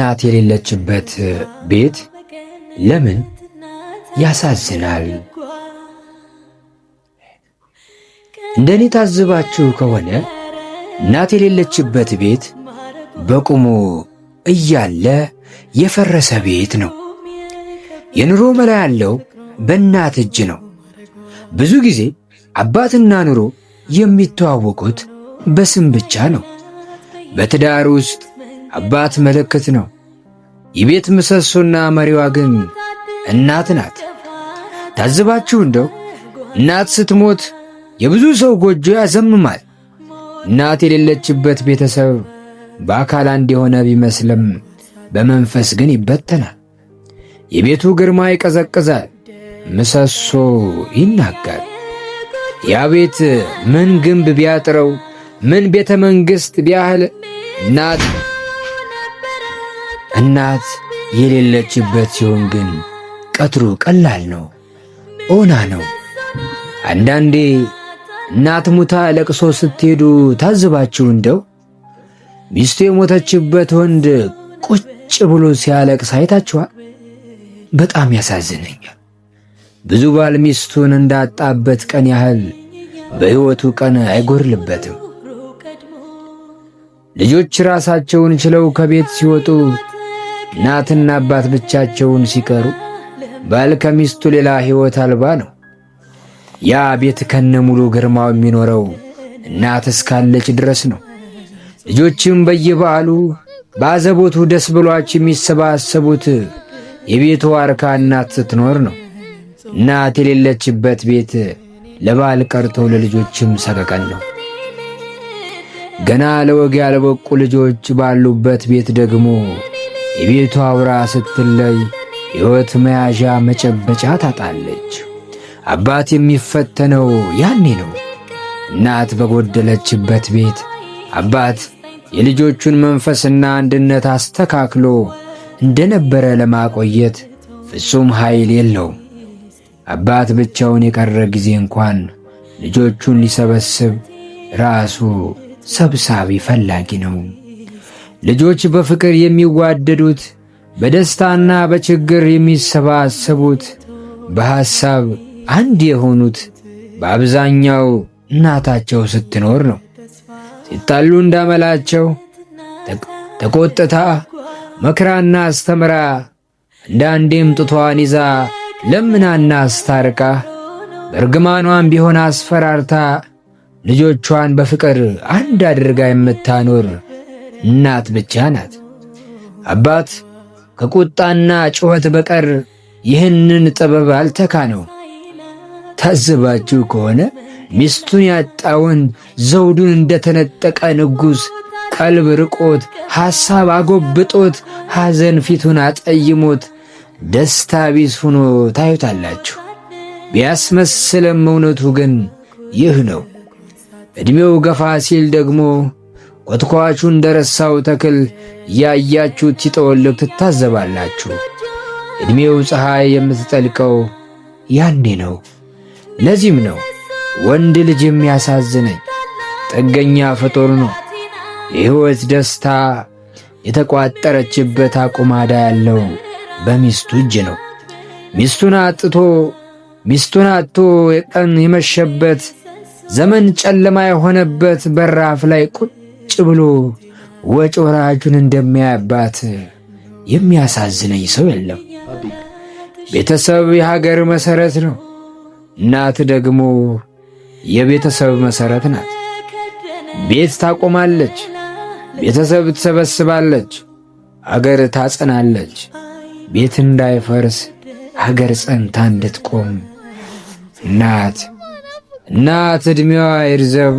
እናት የሌለችበት ቤት ለምን ያሳዝናል? እንደኔ ታዝባችሁ ከሆነ እናት የሌለችበት ቤት በቁሙ እያለ የፈረሰ ቤት ነው። የኑሮ መላ ያለው በእናት እጅ ነው። ብዙ ጊዜ አባትና ኑሮ የሚተዋወቁት በስም ብቻ ነው። በትዳር ውስጥ አባት ምልክት ነው። የቤት ምሰሶና መሪዋ ግን እናት ናት። ታዝባችሁ እንደው እናት ስትሞት የብዙ ሰው ጎጆ ያዘምማል። እናት የሌለችበት ቤተሰብ በአካል አንድ የሆነ ቢመስልም በመንፈስ ግን ይበተናል። የቤቱ ግርማ ይቀዘቅዛል፣ ምሰሶ ይናጋል። ያ ቤት ምን ግንብ ቢያጥረው ምን ቤተ መንግሥት ቢያህል እናት የሌለችበት ሲሆን ግን ቀትሩ ቀላል ነው፣ ኦና ነው። አንዳንዴ እናት ሙታ ለቅሶ ስትሄዱ ታዝባችሁ እንደው ሚስቱ የሞተችበት ወንድ ቁጭ ብሎ ሲያለቅስ አይታችኋል? በጣም ያሳዝነኛል። ብዙ ባል ሚስቱን እንዳጣበት ቀን ያህል በሕይወቱ ቀን አይጎርልበትም። ልጆች ራሳቸውን ችለው ከቤት ሲወጡ፣ እናትና አባት ብቻቸውን ሲቀሩ ባል ከሚስቱ ሌላ ሕይወት አልባ ነው። ያ ቤት ከነሙሉ ግርማው የሚኖረው እናት እስካለች ድረስ ነው። ልጆችም በየበዓሉ በአዘቦቱ ደስ ብሏቸው የሚሰባሰቡት የቤቱ ዋርካ እናት ስትኖር ነው። እናት የሌለችበት ቤት ለባል ቀርቶ ለልጆችም ሰቀቀን ነው። ገና ለወግ ያልበቁ ልጆች ባሉበት ቤት ደግሞ የቤቱ አውራ ስትለይ ሕይወት መያዣ መጨበጫ ታጣለች። አባት የሚፈተነው ያኔ ነው። እናት በጎደለችበት ቤት አባት የልጆቹን መንፈስና አንድነት አስተካክሎ እንደነበረ ለማቆየት ፍጹም ኃይል የለውም። አባት ብቻውን የቀረ ጊዜ እንኳን ልጆቹን ሊሰበስብ ራሱ ሰብሳቢ ፈላጊ ነው። ልጆች በፍቅር የሚዋደዱት፣ በደስታና በችግር የሚሰባሰቡት፣ በሐሳብ አንድ የሆኑት በአብዛኛው እናታቸው ስትኖር ነው። ሲጣሉ እንዳመላቸው ተቆጥታ መክራና አስተምራ፣ አንዳንዴም ጡቷን ይዛ ለምናና አስታርቃ፣ በእርግማኗም ቢሆን አስፈራርታ ልጆቿን በፍቅር አንድ አድርጋ የምታኖር እናት ብቻ ናት። አባት ከቁጣና ጩኸት በቀር ይህንን ጥበብ አልተካነው። ታዝባችሁ ከሆነ ሚስቱን ያጣውን ዘውዱን እንደተነጠቀ ንጉሥ ቀልብ ርቆት፣ ሐሳብ አጎብጦት፣ ሐዘን ፊቱን አጠይሞት ደስታ ቢስ ሆኖ ታዩታላችሁ። ቢያስመስልም እውነቱ ግን ይህ ነው። ዕድሜው ገፋ ሲል ደግሞ ኮትኳቹ እንደረሳው ተክል እያያችሁት ሲጠወልግ ትታዘባላችሁ። ዕድሜው ፀሐይ የምትጠልቀው ያኔ ነው። ለዚህም ነው ወንድ ልጅ የሚያሳዝነኝ፣ ጥገኛ ፍጡር ነው። የሕይወት ደስታ የተቋጠረችበት አቁማዳ ያለው በሚስቱ እጅ ነው። ሚስቱን አጥቶ ሚስቱን አጥቶ የቀን የመሸበት ዘመን ጨለማ የሆነበት በራፍ ላይ ቁጭ ብሎ ወጭ ወራጁን እንደሚያያባት የሚያሳዝነኝ ሰው የለም። ቤተሰብ የሀገር መሰረት ነው። እናት ደግሞ የቤተሰብ መሰረት ናት። ቤት ታቆማለች፣ ቤተሰብ ትሰበስባለች፣ አገር ታጸናለች። ቤት እንዳይፈርስ ሀገር ጸንታ እንድትቆም እናት እናት ዕድሜዋ ይርዘም።